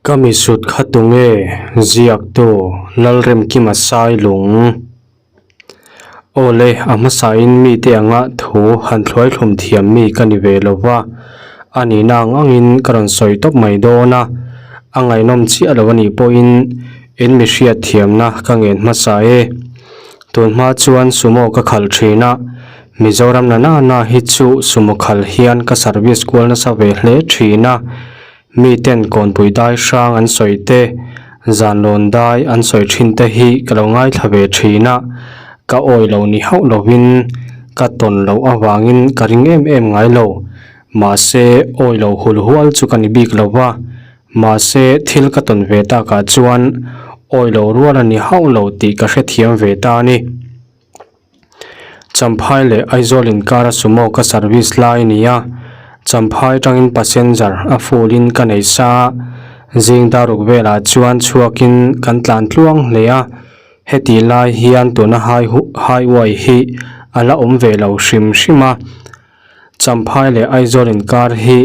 Ka misut kha tunge ziaktu Lalremkima Sailung? Awle, a hmasain mite anga thu han thluaithlum thiam mi ka ni ve lo va, a nihna ang angin ka rawn sawi tawp mai dawn a, a ngaihnawm chiah lo a nih pawhin in mi hriat thiamna ka ngen hmasa e. Tun hma chuan sumo ka khalh thin a, Mizoram na na na hi chu sumo khal hian ka service kual nasa ve hle thin a, Miten kawnpui dai hrang an sawi te, zanlawn dai an sawi thin te hi ka lo ngaithla ve thin a, ka awi lo ni hauh lovin ka tawn loh avangin ka ring em em ngai lo. Mahse, awi lo hul hual chu ka ni bik lo va, mahse thil ka tawn ve takah chuan awi lo rual a ni hauh lo tih ka hrethiam ve ta a ni. Champhai leh Aizawl inkara sumo ka service lai a ni a, Champhai atangin passenger a full in ka nei sa a, zing daruk velah chuan chhuakin kan tlan tluang hle a, heti lai hian tuna highway hi a la awm ve lo hrim hrim a, Champhai leh Aizawl inkar hi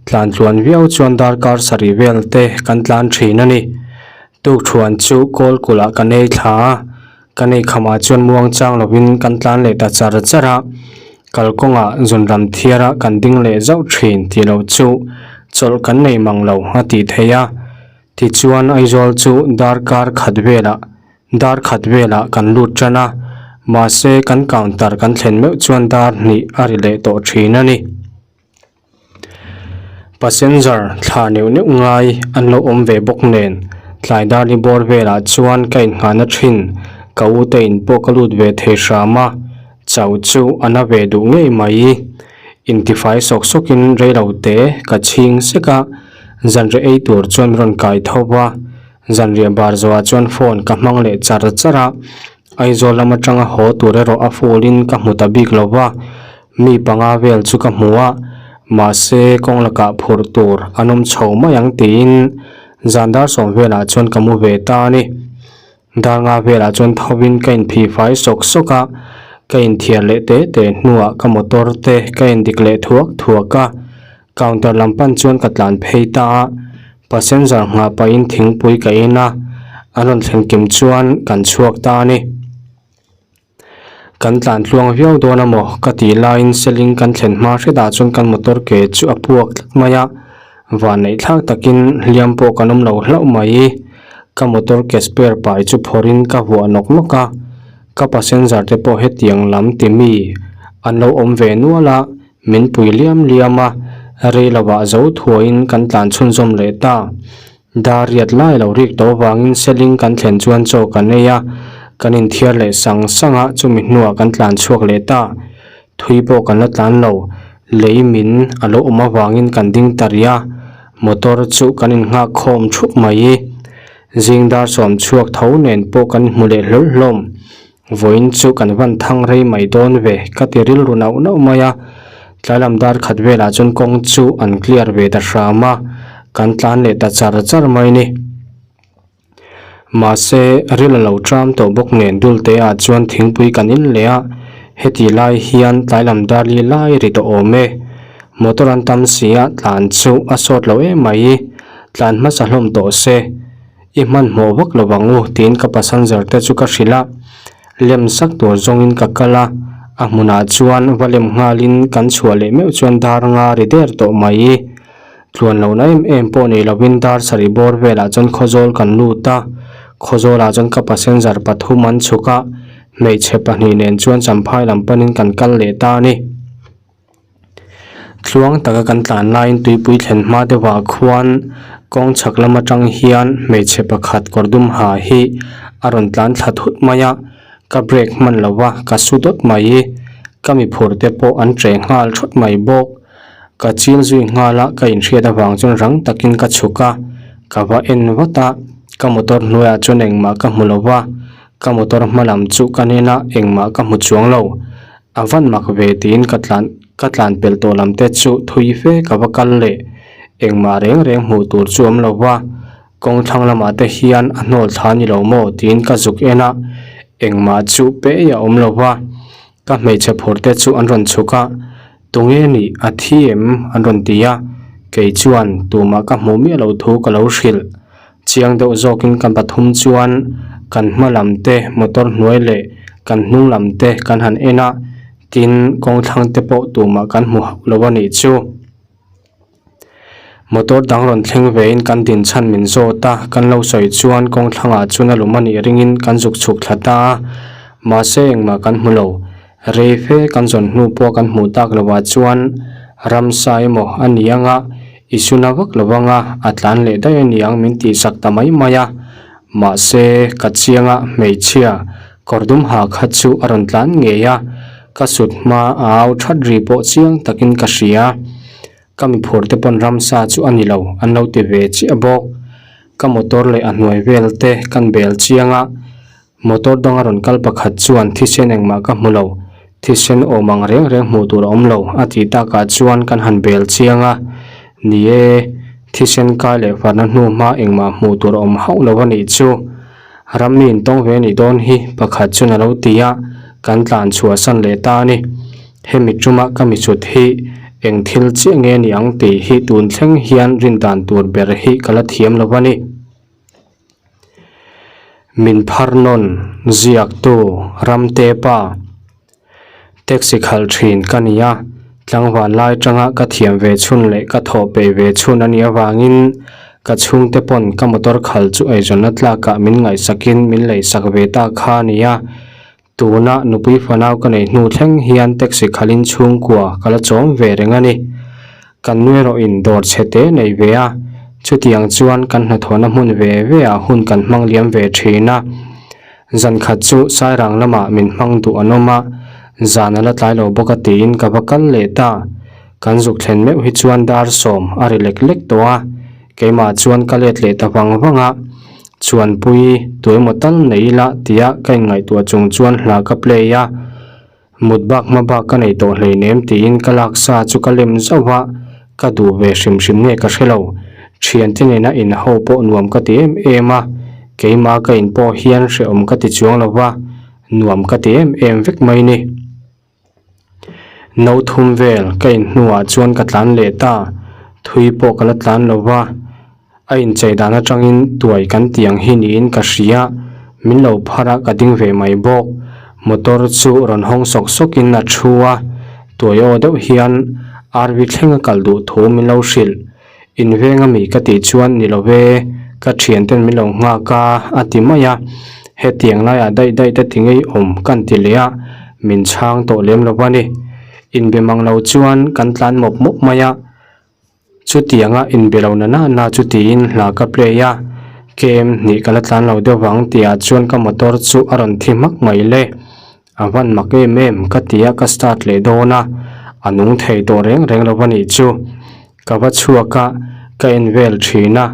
tlan tluan viau chuan darkar sarih vel te kan tlan thin a ni. Tukthuan chu Kawlkulh ah kan ei thla a, kan ei khamah chuan muangchang lovin kan tlan leh ta char char a, kalkawngah zunram thiara kan ding leh zauh thin tih loh chu chawlh kan nei mang lo a tih theih a. Tichuan Aizawl chu darkar khat velah dar khat velah kan lut tan a, mahse kan counter kan thlen meuh chuan dar hnih a ri leh tawh thin a ni. Passenger thla neuh neuh ngai an lo awm ve bawk nen tlai dar ni bawr velah chuan ka inngahna thin ka u te in pawh ka lut ve thei hram a, chau chu a na ve duh ngei mai. Intifai sawk sawkin reilo te ka chhing sek a, zanriah ei tur chuan rawn kai tho va. Zanriah bar zawhah chuan phone ka hmang leh char char a, Aizawl lam atanga haw tur erawh a full in ka hmu ta bik lo va, mi panga vel chu ka hmu a, mahse kawng lakah phurh tur an awm chho mai ang tiin zan dar sawm velah chuan ka mu ve ta a ni. Dar nga velah chuan thovin ka inphih fai sawk sawk a, ka inthiar leh te te hnuah ka motor te ka endik leh thuak thuak a, Counter lam pan chuan ka tlan phei ta a, passenger nghah pahin thingpui ka in a, an rawn thlen kim chuan kan chhuak ta a ni. Kan tlan tluang viau dawn a maw ka tih laiin seling kan thlen hma hretah chuan kan motor ke chu a puak tlat mai a, vanneih thlak takin hliam pawh kan awm lo hlauh mai. Ka motor ke spare pai chu phawrhin ka vuah nawk nawk a, ka passenger te pawh hetiang lam ti mi an lo awm ve nual a, Min pui liam liam a, rei lovah zo thuaiin kan tlan chhunzawm leh ta. Dar riat lai lo rik tawh vangin Seling kan thlen chuan chaw kan ei a, kan inthiar leh sang sang a, chumi hnuah kan tlan chhuak leh ta. Thui pawh kan la tlan lo, lei min a lo awm avangin kan ding ta rih a, motor chu kan innghak khawm thup mai. Zing dar sawm chhuak tho nen pawh kan inhmu leh hlawl hlawm. Vawiin chu kan van thang rei mai dawn ve ka ti rilru nauh nauh mai a, tlailam dar khat velah chuan kawng chu an clear ve ta hram a, kan tlan leh ta char char mai ni. Mahse, ril a lo tram tawh bawk nen Dulte ah chuan thingpui kan in leh a, heti lai hian tlailam dar li lai ri tawh awm e. Motor an tam si a, tlan chu a sawt lo em mai, tlan hmasa hlawm tawh se. I hmanhmawh vak lo ang u tiin ka passenger te chu ka hrilh a, lem sak tur zawngin ka kal a, a hmunah chuan va lem nghalin kan chhuah leh meuh chuan dar nga ri der tawh mai. Tluan lohna em em pawh nei lovin dar sarih bawr velah chuan Khawzawl kan lut a, Khawzawlah chuan ka passenger pathum an chhuk a, hmeichhe pahnih nen chuan Champhai lam panin kan kal leh ta a ni. Tluang taka kan tlan laiin tuipui thlen hma deuhah khuan kawng chhak lam atang hian hmeichhe pakhat kawr dum ha hi a rawn tlan thla thut mai a, ka brake hman lo va ka su dawt mai. Ka mi phur te pawh an ṭeh nghal thawt mai bawk. Ka chil zui nghal a, ka inhriat avang chuan rang takin ka chhuk a, ka va en vat a, ka motor hnuaiah chuan engmah ka hmu lo va, ka motor hma lam chu ka nen a, engmah ka hmu chuang lo. A van mak ve tiin ka tlan ka tlan pelh tawh lam te chu thui fe ka va kal leh. Engmah reng reng hmuh tur chu awm lo va, kawng thlang lamah te hian a hnawl thla ni lo maw tiin ka zuk en a, engmah chu pei a awm lo va. Ka hmeichhe phur te chu an rawn chhuk a, Tunge nih a thi em? an rawn ti a, kei chuan tumah ka hmuh miah loh thu ka lo hrilh. Chiang deuh zawkin kan pathum chuan kan hma lam te motor hnuai leh kan hnung lam te kan han en a, tin kawng thlang te pawh tumah kan hmu hauh lo a nih chu. Motor dang rawn thleng vein kan din chhan min zawt a, kan lo sawi chuan kawng thlangah chuan a lum a nih ringin kan zuk chhuk thla ta a, mahse engmah kan hmu lo. Rei fe kan zawn hnu pawh kan hmuh tak lovah chuan ramsa emaw a ni anga i suna vak lo anga a tlan leh daih a ni ang min tihsak ta mai mai a, mahse ka chianga hmeichhia kawr dum ha kha chu a rawn tlan ngei a, ka sut hma a au that ri pawh chiang takin ka hria. Ka mi phur te pawn ramsa chu a ni lo an lo ti ve chiah bawk. Ka motor leh a hnuai vel te kan bel chiang a, motor danga rawn kal pakhat chuan thisen engmah ka hmu lo, thisen awm ang reng reng hmuh tur a awm lo a tih takah chuan kan han bel chiang a, ni e, thisen kai leh farna hnu hma engmah hmuh tur a awm hauh lo a nih chu. Rammi in tawng ve a nih dawn hi pakhat chuan a lo ti a, kan tlan chhuahsan leh ta a ni. Hemi tuma ka michut hi eng thil chiah nge ni ang tih hi tun thleng hian rin dan tur ber hi ka la thiam lo a ni. Min phar nawn ziaktu Ramte pa taxi khalh thin ka ni a, tlangval lai tanga ka thiam ve chhun leh ka thawh peih ve chhun a nih avangin ka chhungte pawn ka motor khalh chu eizawnna tlakah min ngaihsakin min leisak ve ta kha a ni a. Tuna nupui fanau ka neih hnu thleng hian taxi khalin chhungkua ka la chawm ve reng a ni. Kan nu erawhin dawr chhe te nei ve a, chutiang chuan kan hnathawhna hmun ve ve ah hun kan hmang liam ve thin a. Zan khat chu Sairang lamah min hmang duh an awm a, zan a la tlai lo bawk a tiin ka va kal leh ta. Kan zuk thlen meuh hi chuan dar sawm a ri lek lek tawh a, keimah chuan ka let leh ta vang vang a. Chuanpui, tuemaw tal nei ila tia ka inngaihtuah chung chuan hla ka play a, mut bak hma bak ka nei tawh hleinem tiin ka lak sa chu ka lem zauh a, ka duh ve hrim hrim nge ka hre lo. Thiante nena inho pawh nuam ka ti em em a, keimah ka in pawh hian hrehawm ka ti chuang lo va, nuam ka ti em em vek mai ni. No thum vel ka in hnuah chuan ka tlan leh ta, thui pawh ka la tlan lo va, a inchei dan atangin tuai kan tih ang hi niin ka hria, min lo phar a ka ding ve mai bawk, motor chu rawn hawng sawk sawkin a thu a, tuai aw deuh hian RV thleng a kal duh thu min lo hrilh. Inveng ami ka tih chuan ni lo ve, ka thianten min lo nghak a, a ti mai a. Hetiang laiah daih daih te ti ngei awm kan ti leh a, min chhang tawh lem lo a ni. Inbe mang lo chuan kan tlan mawp mawp mai a, chutianga inbe lo na na na chu tiin hla ka play a, KM hnih ka la tlan lo deuh vang tihah chuan ka motor chu a rawn thi hmak mai le. A van mak em em ka ti a ka start leh dawn a, a nung thei tawh reng reng lo a nih chu. Ka va chhuak a, ka en vel thin a,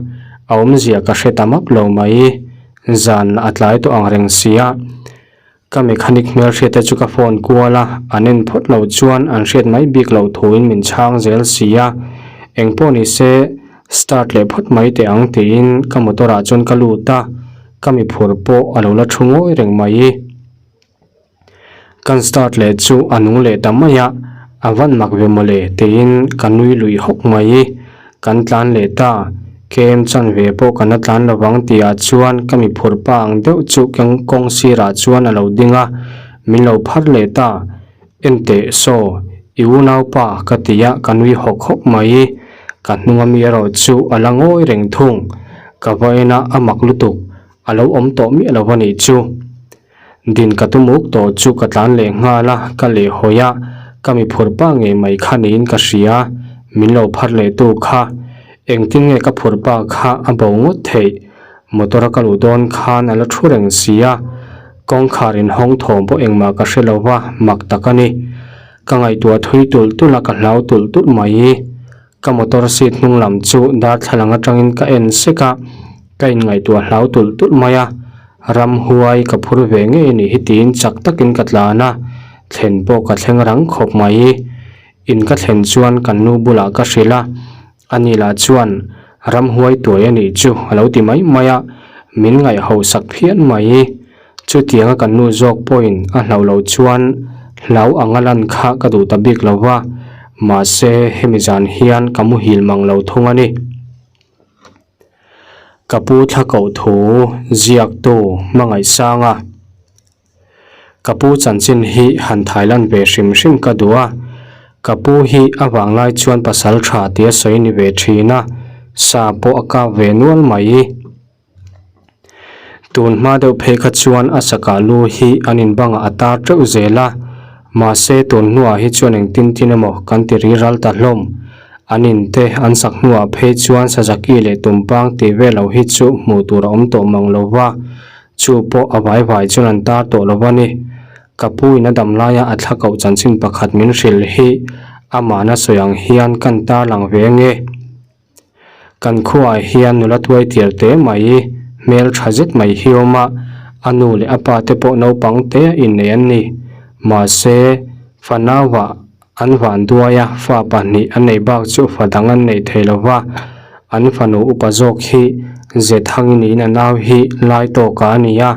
a awmzia ka hre ta map lo mai. Zan a tlai tawh ang reng sia. Ka mechanic hmelhriat te chu ka phone kual a, an en phawt loh chuan an hriat mai bik loh thuin min chhang zel sia. Engpawh ni se start leh phawt mai teh ang tiin ka motor ah chuan ka lut a, ka mi phur pawh a lo la thu ngawi reng mai. Kan start leh chu a nung leh ta mai a, a van mak ve mawle tiin ka nui lui hawk mai. Kan tlan leh ta, KM chanve pawh kan la tlan lovang tihah chuan ka mi phur pa ang deuh chu kawng sirah chuan a lo ding a, min lo phar leh ta. Enteh saw, i unaupa ka ti a, ka nui hawk hawk mai. Ka hnunga mi erawh chu a la ngawi reng thung. Ka va en a, a mak lutuk, a lo awm tawh miah lo a nih chu. Din ka tum uk tawh chu ka tlan leh nghal a, ka leh hawi a, ka mi phur pa ngei mai kha niin ka hria, min lo phar leh tu kha. Engtin nge ka phur pa kha a bo ngawt theih? Motor a ka luh dawn khan a la thu reng si a, kawngkhar inhawng thawm pawh engmah ka hre lo va, mak tak a ni. Ka ngaihtuah thui tulh tulh a, ka hlau tulh tulh mai. Ka motor seat hnung lam chu darthlalang atangin ka en sek a, ka inngaihtuah hlau tulh tulh mai a, ramhuai ka phur ve ngei a nih hi tiin chak takin ka tlan a, thlen pawh ka thleng rang khawp mai. In ka thlen chuan kan nu bulah ka hrilh a, ani lah chuan ramhuai tuai a nih chu a lo ti mai mai a, min ngaihhosak phian mai. Chutianga kan nu zawk pawhin a hlauh loh chuan hlau anga lan kha ka duh ta bik lo va, mahse hemi zan hian ka muhil mang lo thung a ni. Ka pu thla koh thu ziaktu hmangaihsanga ka pu chanchin hi han thailan ve hrim hrim ka duh a, ka pu hi a vanglai chuan pasal tha tia sawi ni ve thin a, sa pawh a kap ve nual mai. Tun hma deuh phei kha chuan a sakah lu hi an inbangah a tar teuh zel a, mahse tun hnuah hi chuan engtin tin emaw kan ti ri ral ta hlawm. An in te an sak hnuah phei chuan Sazaki leh Tumpang tih vel lo hi chu hmuh tur a awm tawh mang lo va, chu pawh a vai vai chuan an tar tawh lo a ni. Ka pu in a dam laia a thla koh chanchin pakhat min hrilh hi amahna sawi ang hian kan tar lang ve nge. Kan khuaah hian nula tuai tir te mai, hmel tha zet mai hi awm a, a nu leh a pa te pawh naupang te innei an ni. Mahse, fanauah an van duai a, fa pahnih an nei bak chu fa dang an nei thei lo va. An fanu upa zawk hi Zethang niin a nau hi lai tawkah a ni a,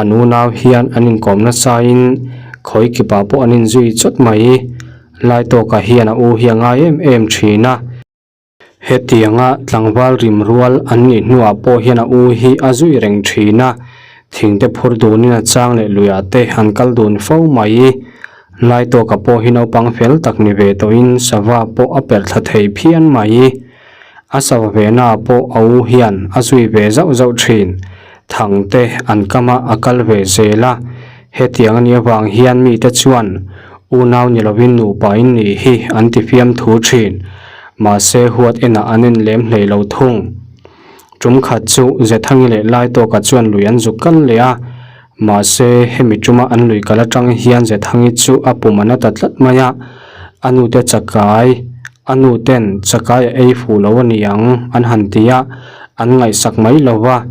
an unau hian an inkawm nasain khawi kipah pawh an inzui chawt mai. Lai tawkah hian a u hi a ngai em em thin a. Hetianga tlangval rim rual an nih hnuah pawh hian a u hi a zui reng thin a, thingte phur dunin a chang leh luiah te an kal dun fo mai. Lai tawka pawh hi naupang fel tak ni ve tawhin sava pawh a perh thla thei phian mai. A sava ve naah pawh a u hian a zui ve zauh zauh thin. Thangte an kama a kal ve zel a, hetiang a nih avang hian mite chuan unau ni lovin nupa in nih hi an ti fiamthu thin. Mahse huat enah an en lem hlei lo thung. Tum khat chu Zethangi leh Laitawka chuan lui an zuk kal leh a, mahse hemi tuma an lui kal atang hian Zethangi chu a pum a na ta tlat mai a, a nute chakai, a nu ten chakai a ei fuh lo a ni ang an han ti a, an ngaihsak mai lo va,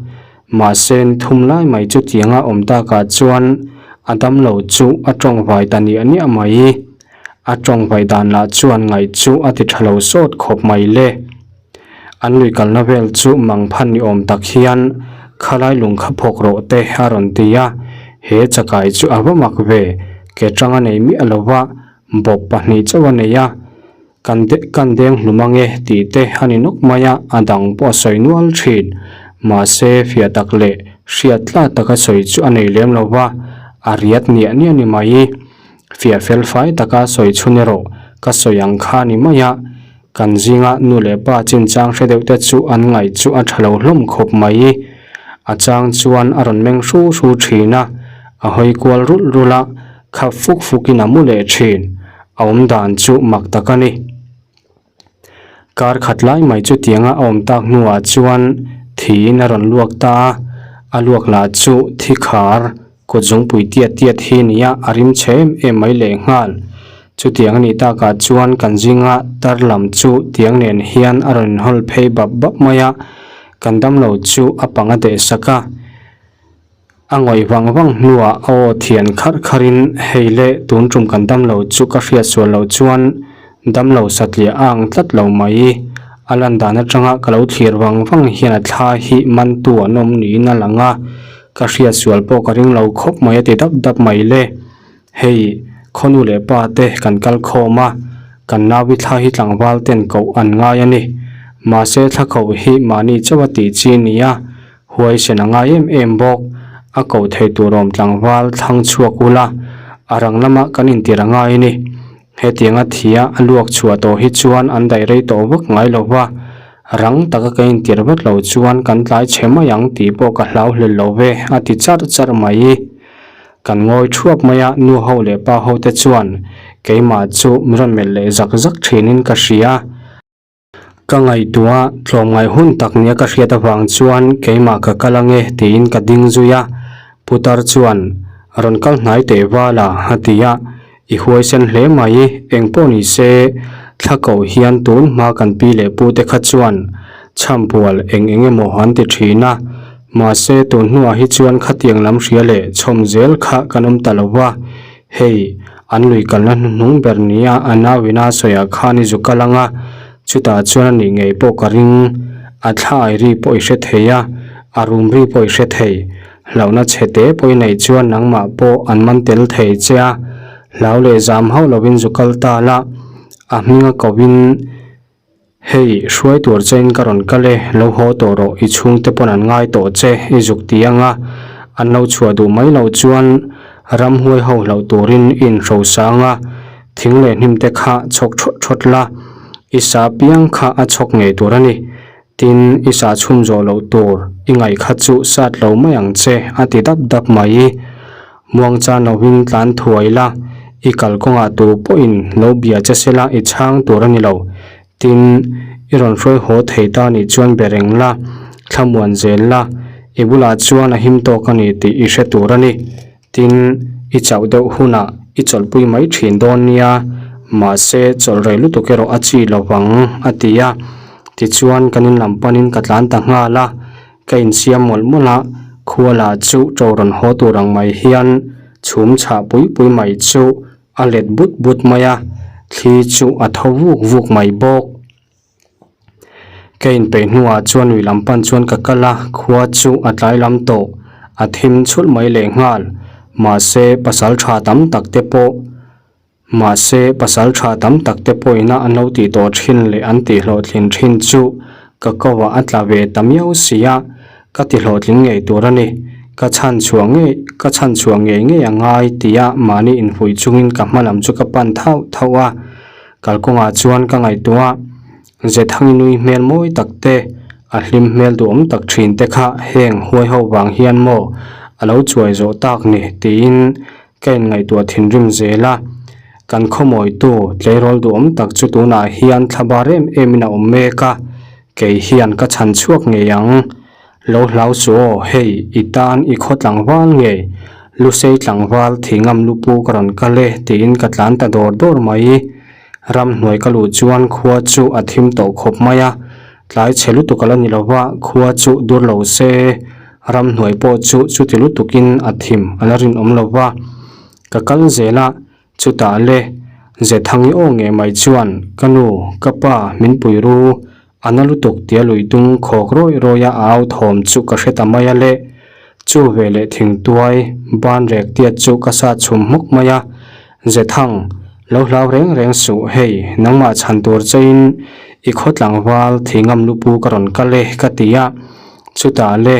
mahse ni thum lai mai chutianga awm takah chuan a damlo chu a tawngvai ta niah niah mai. A tawngvai dan lah chuan ngaih chu a ti tha lo sawt khawp mai le. An lui kalna vel chu mangphan ni awm tak hian khalai lung kha phawk rawh te a rawn ti a, he chakai chu a va mak ve, ke tang a nei miah lo va, bawp pahnih chauh a nei a, kan kan deng hlum ange tih te a ni nawk mai a, a dang pawh a sawi nual thin. Mahse fiah tak leh hriat tlat taka sawi chu a nei lem lo va, a riat niah niah ni mai. Fiah fel fai taka sawi chhun erawh ka sawi ang kha ni mai a, kan zinga nu leh pa chinchang hre deuh te chu an ngaih chu a tha lo hlawm khawp mai. A chang chuan a rawn meng hru hru thin a, a hawi kual rulh rulh a, khap fuk fukin a mu leh thin. A awm dan chu mak tak a ni. Kar khat lai mai chutianga a awm tak hnuah chuan thiin a rawn luak ta a, a luak lah chu thi khar kut zungpui tiat tiat hi nia a rim chhe em em mai lehnghal. Chutiang a nih takah chuan kan zinga tar lam chu tiang nen hian a rawn inhawl phei bap bap mai a, kan damlo chu a pang a deh sak a. A ngawih vang vang hnuah a aw thian kharh kharhin, Hei le, tun tum kan damlo chu ka hriat sual loh chuan damlo satliah a ang tlat lo mai. A lan dan atanga ka lo thlir vang vang hian a thla hi mantu an awm niin a lang a, ka hriat sual pawh ka ring lo khawp mai a ti dap dap mai le. Hei, khawnu leh pa te kan kal khawm a, kan naui thla hi tlangval ten koh an ngai a ni. Mahse thla koh hi mahni chauh a tih chi nia, Huaisen a ngai em em bawk. A koh thei tur awm tlangval thlang chhuak ula, a rang lama kan intir a ngai a ni. Hetianga thia a luak chhuah tawh hi chuan an daih rei tawh vak ngai lo va, rang taka kan intir vat lo chuan kan tlai chhe mai ang tih pawh ka hlau hlel lo ve, a ti charh charh mai. Kan ngawi thuap mai a, nu ho leh pa ho te chuan keimah chu min rawn melh leh zak zak thinin ka hria. Ka ngaihtuah tlawmngaih hun tak nia ka hriat avang chuan keimah ka kal ange tiin ka ding zui a, Putar chuan rawn kal hnai teh val a a ti a, I huaisen hle mai, eng pawh ni se thla koh hian tun hma kan pi leh pu te kha chuan chhampual eng eng emaw an ti thin a, mahse tun hnuah hi chuan khatiang lam hria leh chhawm zel kha kan awm ta lo va, Hei, an lui kalna hnuhnung ber nia a nauina sawiah khan i zu kal ang a, chutah chuan a nih ngei pawh ka ring. A thla ai ri pawh i hre thei a, a rum ri pawh i hre thei. Hlauhna chhe te pawh i neih chuan nangmah pawh an man tel thei che a, hlau leh zam hauh lovin zu kal ta la, a hminga kovin. Hei, hruai tur chein ka rawn kal e, lo haw tawh rawh, i chhungte pawn an ngai tawh che, i zuk ti anga an lo chhuah duh mai loh chuan ramhuai ho hlauh turin i inhro sang a, thing leh hnim te kha chhawk thawt thawt la, i sa piang kha a chhawk ngei tur a ni. Tin, i sah chhun zawh loh tur i ngaih kha chu sat lo mai ang che, a ti dap dap mai. Muangchan lovin tlan thuai la, i kalkawngah tu pawhin lo bia che se la i chhang tur a ni lo. Tin, i rawn hruai haw thei ta nih chuan be reng la, thlamuan zel la, i bulah chuan a him tawk a ni tih i hre tur a ni. Tin, i chauh deuh hunah i chawlhpui mai thin dawn nia, mahse chawlh rei lutuk erawh a chi lo vang, a ti a. Tichuan kan in lam panin ka tlan ta nghal a. Ka insiam mawlh mawlh a, khua lah chu ṭo rawn haw tur ang mai hian chhum chhah pui pui mai chu a let but but mai a, thli chu a tho vuk vuk mai bawk. Ka inpeih hnuah chuan ui lam pan chuan ka kal a, khua chu a tlai lam tawh, a thim chhulh mai lehnghal. Mahse, pasal tha tam tak te pawh. Mahse, pasal tha tam tak te pawhina an lo tih tawh thin leh an tih hlawhtlin thin chu ka ko ah a tla ve ta miau si a, ka ti hlawhtling ngei tur a ni. Ka chhan chhuah ngei, ka chhan chhuah ngei ngei a ngai tia mahni inhmuih chungin ka hma lam chu ka pan thauh thauh a. Kalkawngah chuan ka ngaihtuah a, Zethangi nui hmel mawi tak te, a hlim hmel duhawm tak thin te kha heng huai ho vang hian maw a lo chuai zawh tak ni tiin Ka inngaihtuah thinrim zel a, kan khawmawitu tleirawl duhawm tak chu tunah hian thla bar em emin a awm mek a, kei hian ka chhan chhuak ngei ang. Lo hlau suh aw, hei i tan i khaw tlangval ngei, Lusei tlangval thingam lupu ka rawn kal e tiin ka tlan ta dawr dawr mai. Ramhnuai ka luh chuan khua chu a thim tawh khawp mai a, tlai chhe lutuk a la ni lova, khua chu dur lo se, ramhnuai pawh chu chuti lutukin a thim a la rinawm lo va. Ka kal zel a, chutah le Zethangi aw ngei mai chuan, Ka nu, ka pa, min pui ru, a na lutuk tia lui dung khawk rawih rawih a au thawm chu ka hre ta mai a le. Chu veleh thingtuai ban rek tiat chu ka sat chhum hmuk mai a, Zethang, lo hlau reng reng suh, hei, nangmah chhan tur chein i khaw tlangval thingam lupu ka rawn kal e, ka ti a. Chutah le,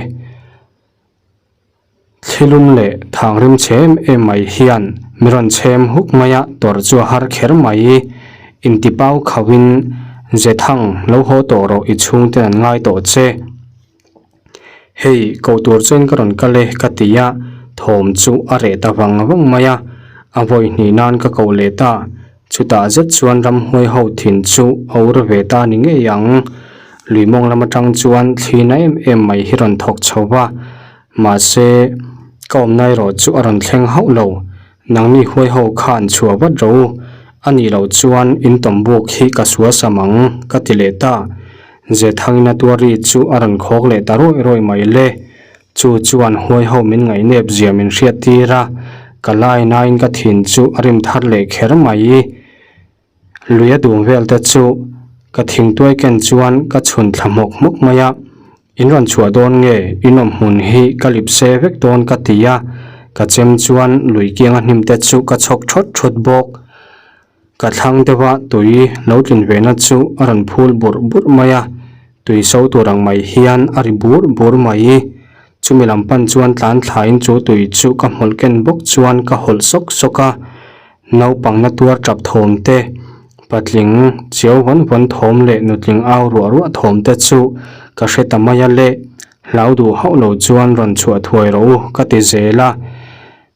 thlilum leh thangrim chhe em em mai hian mi rawn chhem huk mai a, tawrh chu a har kher mai. Intipau khauhin, Zethang, lo haw tawh rawh, i chhungten an ngai tawh che. Hei, koh tur chuan ka rawn kal e ka ti a, thawm chu a reh ta vang vang mai a, a vawi hnih nan ka koh leh ta, chutah zet chuan ramhuai ho thin chu a ur ve ta ni ngei ang. Lui mawng lam atang chuan thli na em em mai hi rawn thawk chho va, mahse ka awmna erawh chu a rawn thleng hauh lo, nangni huai ho khan chhuah vat rawh u, a nih loh chuan in tawm buk hi ka sual sam ang ka ti leh ta. Zethangina tuari chu a rawn khawk leh ta rawih rawih mai le. Chu chuan huai ho min ngaihnep zia min hriat tir a, ka lai nain ka thin chu a rim thar leh kher mai. Lui a dum vel te chu ka thingtuai ken chuan ka chhun thla hmawk hmawk mai a, in rawn chhuah dawn nge in awm hmun hi ka lip se vek dawn ka ti a, ka chem chuan lui kianga hnim te chu ka chhawk thawt thawt bawk. Ka thlang deuha tui lo tlin ve na chu a rawn phul burh burh mai a, tui so tur ang mai hian a ri bur bur mai. Chumi lam pan chuan tlan thlain chu tui chu ka hmawlh ken bawk chuan ka hawlh sawk sawk a, naupang na tuar tap thawm te, patling chiau vawn vawn thawm leh nutling au ruah ruah thawm te chu ka hre ta mai a le, hlau duh hauh lo chuan rawn chhuah thuai rawh u ka ti zel a.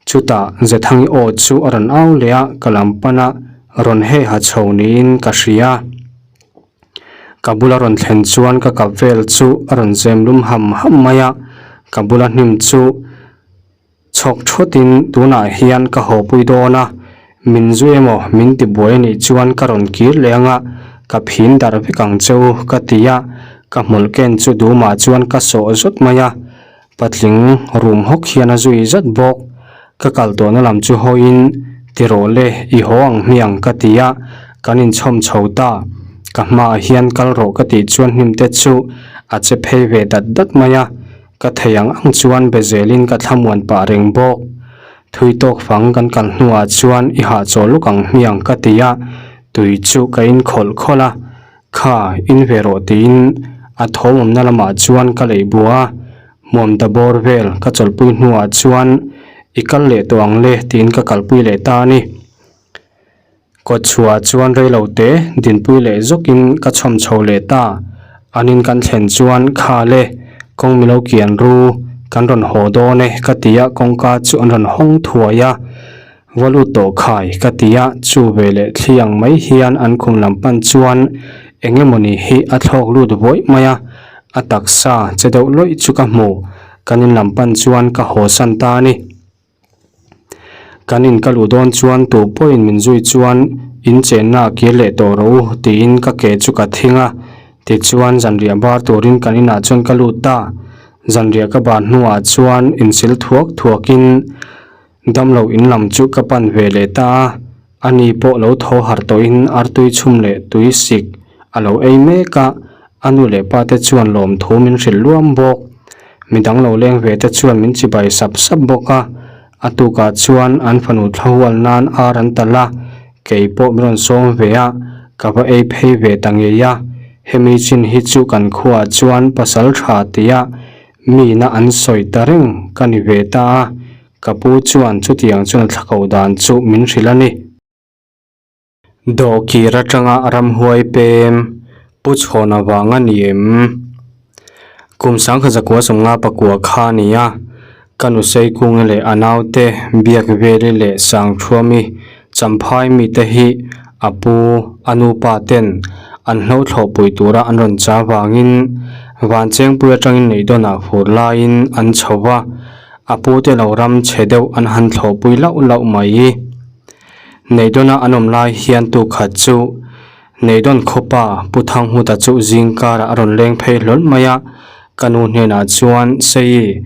Chutah Zethangi aw chu a rawn au leh a, ka lam pana rawn heh ha chho niin ka hria. Ka bula rawn thlen chuan ka kap vel chu a rawn zem lum ham ham mai a, ka bula hnim chu chhawk thawtin tunah hian ka hawpui dawn a, min zui emaw min ti buai anih chuan ka rawn kir leh anga ka phin darh vek ang che u ka ti a, ka hmawlh ken chu dumah chuan ka sawh zawt mai a. Patling rum hawk hian a zui zat bawk. Ka kal tawhna lam chu hawiin, Ti rawh le, i haw ang hmiang ka ti a, kan inchhawm chho ta. Ka hmaah hian kal rawh ka tih chuan hnimte chu a che phei ve dat dat mai a, ka thei ang ang chuan be zelin ka thlamuan pah reng bawk. Thui tawk fang kan kal hnuah chuan i hahchawl luk ang hmiang ka ti a, tui chu ka inkhawlh khawlh a. Kha, in ve rawh tiin a thawm awmna lamah chuan ka leih bua a, hmuam ta bawr vel ka chawlhpui hnuah chuan i kal leh tawh ang le tiin ka kalpui leh ta a ni. Kawtchhuah chuan reilo te dinpui leh zawkin ka chhawm chho leh ta. An in kan thlen chuan kha le kawng milo kian ru kan rawn haw dawn e ka ti a kawngka chu an rawn hawng thuai a. Va lut tawh khai ka ti a chu ve leh thli ang mai hian an khum lam pan chuan eng emawni hi a thlawk lut vawih mai a a taksa che deuh lawih chu ka hmu kan in lam pan chuan ka haw san ta a ni. Kan in ka luh dawn chuan tu pawhin min zui chuan in chenna a kir leh tawh rawh u tiin ka ke chu ka thing a, tichuan zanriah bar turin kan inah chuan ka lut ta. Zanriah ka bar hnuah chuan insil thuak thuakin damlo in lam chu ka pan ve leh ta a, ani pawh lo tho harh tawhin artui chhum leh tui sik a lo ei mek a, a nu leh pa te chuan lawmthu min hrilh luam bawk. Midang lo leng ve te chuan min chibai sap sap bawk a, a tukah chuan an fanu thla hual nan ar an talh a, kei pawh min rawn sawm ve a, ka va ei phei ve ta ngei a, hemi chin hi chu kan khuaah chuan pasal tha tia mina an sawi ta reng ka ni ve ta a, ka pu chuan chutiang chuan a thla koh dan chu min hrilh a ni. Dawhkir atanga ramhuai pem Pu Chhawna vang a ni em? Kum sangkhat zakua sawmnga pakua kha a ni a, ka nusei kunga leh a naute Biakveli leh Sangthuami Champhai mite hi a pu, a nupa ten an hlothlawhpui tura an rawn cha vangin Vanchengpui atangin Neihdawnah fur laiin an chho va, a pute lo ram chhe deuh an han thlawhpui lauh lauh mai. Neidawna an awm lai hian tu khat chu Neidawn khawpa Pu Thanghuta chu zing karah a rawn leng phei hlawl mai a, ka nu hnenah chuan Sei,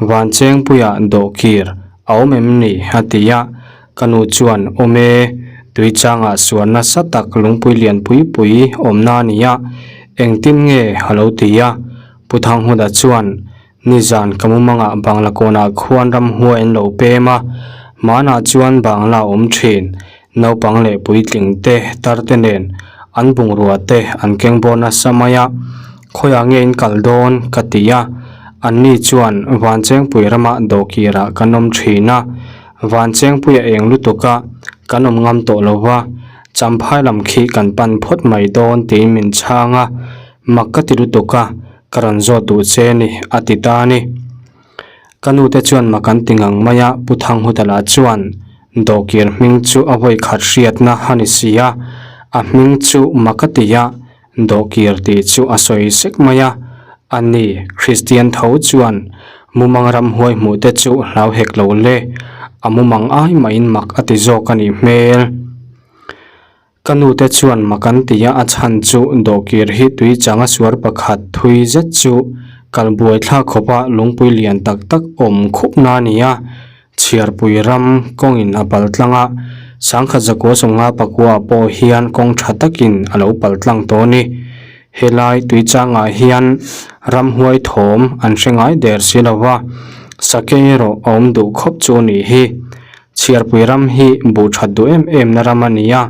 Vanchengpuia dawhkir a awm em ni? a ti a, ka nu chuan Awm e, tuichangah suan nasa tak lungpui lian pui pui awmna a ni a, engtin nge a lo ti a, Pu Thanghuta chuan Nizan ka mumangah Bangla kawnah khuan ramhuai an lo pem a, hmanah chuan Bangla a awm thin. Naupang leh puitling te, tar te nen an bungrua te an keng bawr nasa mai a, khawiah nge in kal dawn ka ti a, anni chuan Vanchengpui ramah dawhkirah kan awm thin a, Vanchengpui a eng lutuk a, kan awm ngam tawh lo va, Champhai lam khi kan pan phawt mai dawn tiin min chhang a, mak ka ti lutuk a. Ka rawn zawt duh che ni, a ti ta a ni. Ka nute chuan mak an ti ngang mai a, Pu Thanghuta chuan Dawhkir hming chu a vawi khat hriatna a ni si a, a hming chu mak a ti a, Dawhkir tih chu a sawi sek mai a. A ni, Kristian tho chuan mumang ramhuai hmuh te chu hlau hek lo le, a mumang ai mahin mak a ti zawk a nih hmel. Ka nute chuan mak an ti a, a chhan chu dawhkir hi tui changa suar pakhat thui zet chu kal buai thlak khawpa lungpui lian tak tak awm khupna a ni a, chhiarpui ram kawngin a pal tlang a, sangkhat zakua sawmnga pakua pawh hian kawng tha takin a lo pal tlang tawh a ni. Helai tui changah hian ramhuai thawm an hre ngai der si lo va, sakei erawh a awm duh khawp chu a nih hi. Chhiarpui ram hi buh that duh em em na ram a ni a,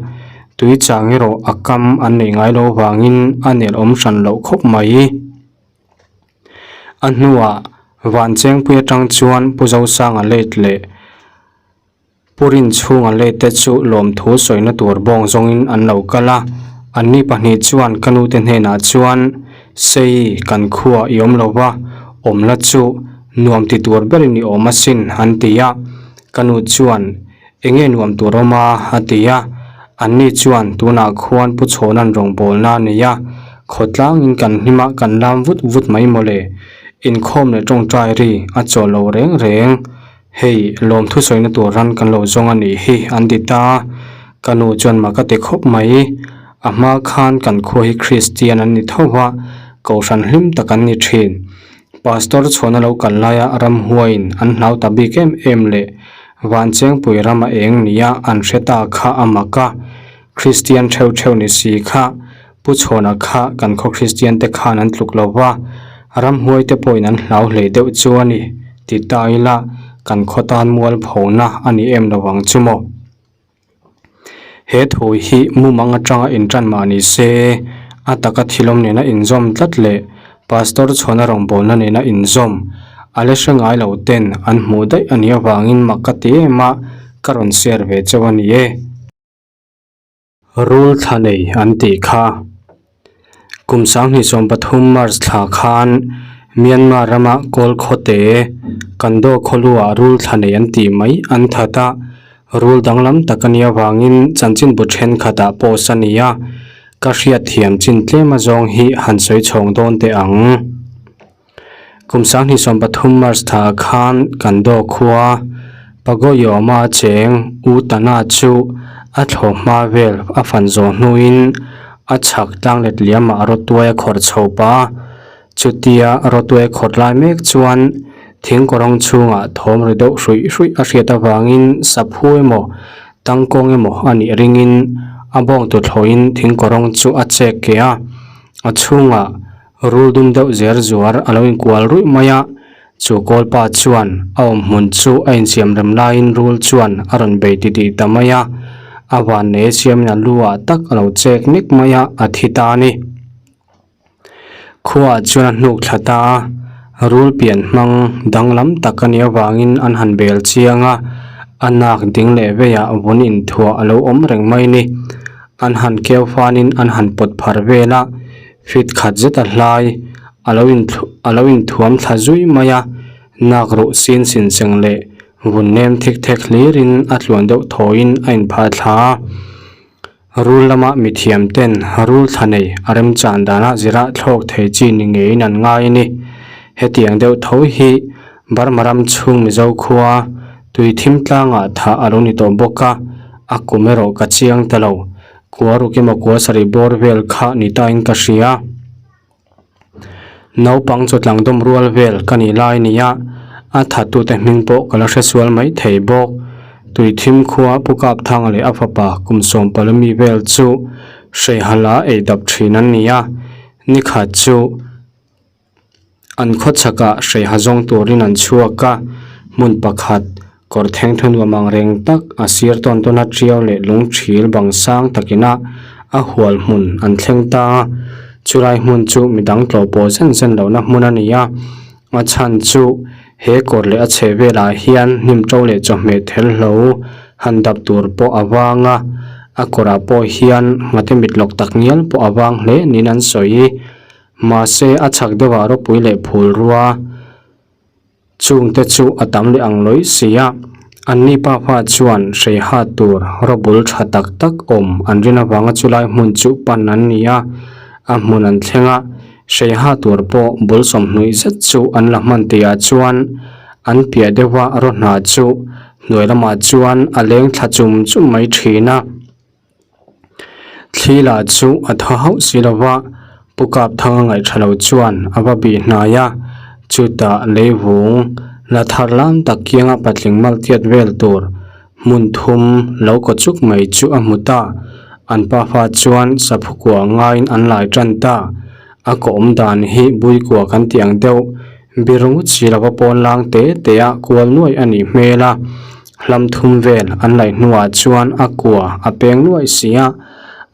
tui chang erawh a kam an neih ngai lo vangin a nel awm hran loh khawp mai. A hnuah Vanchengpui atang chuan Pu Zosanga late leh Pu Rinchhunga late te chu lawmthu sawina tur bawng zawngin an lo kal a, anni pahnih chuan ka nute hnenah chuan Sei kan khuaa i awm lo va, awmna chu nuam ti tur berin i awm asin an ti a. Ka nu chuan, Enge nuam tur awm a? a ti a. Anni chuan, Tunah khuan Pu Chhawna'n rawngbawlna a nei a, khawtlangin kan hlim a, kan lam vut vut mai mawle. Inkhawm leh tawngtai ri a chawl lo reng reng. Hei, lawmthu sawina tur ran kan lo zawng a nih hi, an ti ta a. Ka nu chuan mak a ti khawp mai. A hma khan kan khua hi Kristian an ni tho va, kohhran hlim tak an ni thin. Pastor chhuahna lo kal laia ramhuaiin an hlau ta bik em em leh Vanchengpui rama eng nia an hre ta kha a mak a, Kristian theuh theuh ni si kha Pu Chhawna kha kan khaw Kristian te khan an tluk lo va, ramhuai te pawhin an hlau hlei deuh chu a ni ti ta ila kan khaw tan mualphona a ni em lo ang chu maw. He thu hi mumang atanga intan mah ni se, A taka thilawm nena inzawm tlat leh Pastor chhuahna rawngbawlna nena inzawm a la hre ngai lo ten an hmuh daih a nih avangin mak ka ti em a, ka rawn share ve chauh a ni e. Rul thla nei an tih kha. Kum 2013 March thla khan Myanmar rama Kawl khawte Kando khawluah rul thla nei an tih mai an that a, rul danglam tak a nih avangin chanchinbu thenkhatah post a ni a, ka hriatthiam chin tlem azawng hi han sawi chhawng dawn teh ang. Kum 2013 March thla khan Kando khua Pagoyoma cheng U Tana chu a thlawh hma vel a fan zawh hnuin a chhak tlang let liamah rawtuai a khawrh chho pah a. Chutia rawtuai a khawrh lai mek chuan thingkawrawng chhungah thawm ri deuh hruih hruih a hriat avangin saphu emaw tangkawng emaw a nih ringin a bawng tuthlawhin thingkawrawng chu a chek ke a. A chhungah Rul dum deuh zer zuar a lo inkual ruih mai a, chu kawlpa chuan a awm hmun chu a insiam rem laiin rul chuan a rawn bei titih ta mai a, a vannei siamin a lu ah tak a lo chek nek mai a, a thi ta a ni. Khuaah chuan a hnuk thla ta a, rul pian hmang danglam tak a nih avangin an han bel chiang a, a nak ding leh veiah vun inthuah a lo awm reng mai ni. An han keu fanin an han pawt phar vel a. Fit khat zet a hlai, a lo a lo inthuam thla zui mai a, nak ruh sin sin cheng leh vun nem thik thek hlirin a tluan deuh thawiin a inphah thla a. Rul lama mithiam ten rul thla nei a remchan danah zirah thlawk thei chi ni ngeiin an ngai a ni. Hetiang deuh tho hi Burma ram chhung Mizo khua tui thim tlangah thah a lo ni tawh bawk a, a kum erawh ka chiang ta lo. Kua ruk emaw kua sarih bawr vel kha ni tain ka hria. Naupang chu tlangdawm rual vel ka nih lai nia, a thattute hming pawh ka la hre sual mai thei bawk. Tuithim khua Pu Kapthanga leh a fapa kum sawmpala mi vel chu Hreihala ei dap thin an ni a, nikhat chu An khawchhakah hreiha zawng turin an chhuak a, hmun pakhat kawr theng thu nuam ang reng tak a sir tawn tawn a tiau leh lung thil bang sang takina a hual hmun an thleng ta a, chulai hmun chu midang tlawh pawh zen zen lohna hmun a ni a, a chhan chu he kawr leh a chheh velah hian hnim to leh chawhmeh thelhlo han dap tur pawh a vang a, a kawrah pawh hian nghate mit lawk tak ngial pawh a vang hle niin an sawi. Mahse, a chhak deuhah ropui leh phul rua chungte chu a tam leh ang lawi si a. Anni pafa chuan hreiha tur rawbul tha tak tak awm an rin avanga chulai hmun chu pan an ni a. A hmun an thleng a, hreiha tur pawh bul sawmhnuih zet chu an la hman tihah chuan an piah deuha raw hna chu hnuai lamah chuan a leng thla chum chum mai thin a. Thli lah chu a tha hauh si lo va, Pu Kapthanga ngaihṭha lo chuan a va bih hnai a, chutah leivung la thar lam tak kianga patling maltiat vel tur hmun thum lo kaw chuk mai chu a hmu ta. An pafa chuan saphu kua ngaiin an lai ṭan ta. A kaw awm dan hi buikua kan tih ang deuh bir ngut si lova pawn lang te te a kual nuaih a nih hmel a. Hlam thum vel an laih hnuah chuan a kua a peng nuaih si a,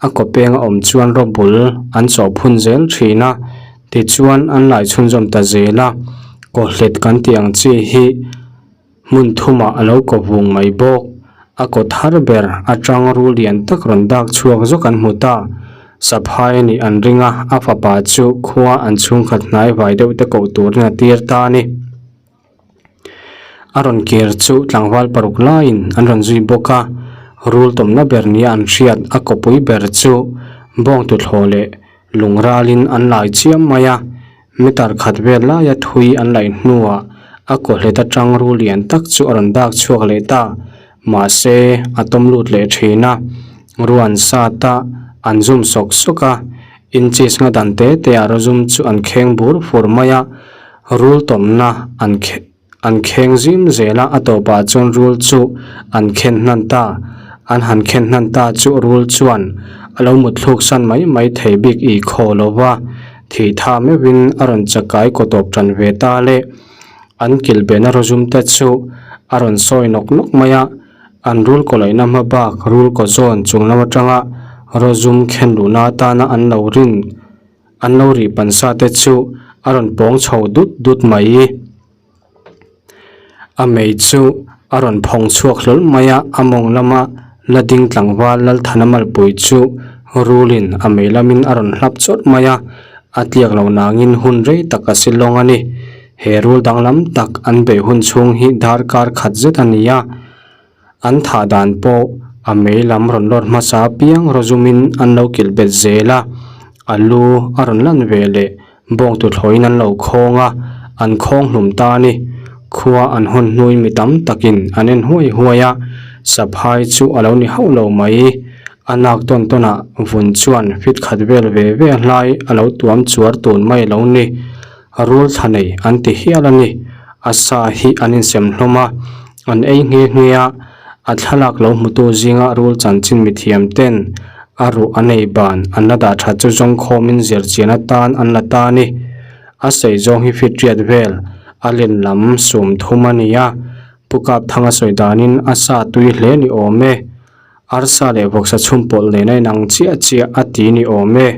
a kaw peng a awm chuan raw bul an chawh phun zel thin a, tichuan an lai chhunzawm ta zel a, kawhlet kan tih ang chi hi hmun thumah a lo kaw vung mai bawk. A kaw thar ber atang rul lian tak rawn dak chhuak zawk an hmu ta. Saphai a nih an ring a, a fapa chu khua an chhungkhat hnai vai deuh te koh turin a tir ta a ni. A rawn kir chu tlangval paruk laiin an rawn zui bawk a, rul tawmna ber nia an hriat a kawpui ber chu bawng tuthlawh leh lung ralin an lai chiam mai a, meter khat vel laia thui an laih hnuah a kawhlet atang rul lian tak chu a rawn dak chhuak leh ta, mahse a tawm lut leh thin a, ruan sat a an zum sawk sawk a, inches nga dan te te ah rawzum chu an kheng bur fur mai a. Rul tawmna an an kheng zim zel a, a tawpah chuan rul chu an khen hnan ta. An han khen hnan ta chu rul chuan a lo mut thluk san mai mai thei bik i khaw lo va, thih tha meuhin a rawn chakai kaw tawp tan ve ta le. An kilhbehna rawzum te chu a rawn sawi nawk nawk mai a, an rul kaw laihna hma bak rul kaw zawn chung lam atanga rawzum khen luhna atana an lo rin. An lo rih pan sa te chu a rawn pawng chho dut dut mai. A mei chu a rawn phawng chhuak hlawl mai a, a mawng lama la ding tlangval Lalthana malpui chu rulin a mei lamin a rawn hlap chawrh mai a, a tliak lo nangin hun rei tak a si lawng a ni. He rul danglam tak an beih hun chhung hi darkar khat zet a ni a. An thah dan pawh a mei lam rawn lawr hmasa apiang rawzumin an lo kilh bet zel a, a lu a rawn lan ve leh bawng tuthlawhin an lo khawng a, an khawng hlum ta a ni. Khua an hawn hnuin mi tam takin an en huai huai a, saphai chu a lo ni hauh lo mai. A nak tawn tawnah vun chuan fit khat vel ve ve hlai a lo tuam chuar tun mai lo ni. Rul thla nei an ti hial a ni. A sa hi an insem hlawm a, an ei nghe nghe a, a thlalak lo hmutu zinga rul chanchin mithiam ten a ruh an ei ban an la dah that chu zawng khawmin zirchian atan an la ta a ni. A sei zawng hi fit riat vel a len lam sum thum a ni a, Pu Kapthanga sawi danin a sa tui hle ni awm e. Arsa leh vawksa chhum pawlh nen a inang chiah chiah a ti ni awm e.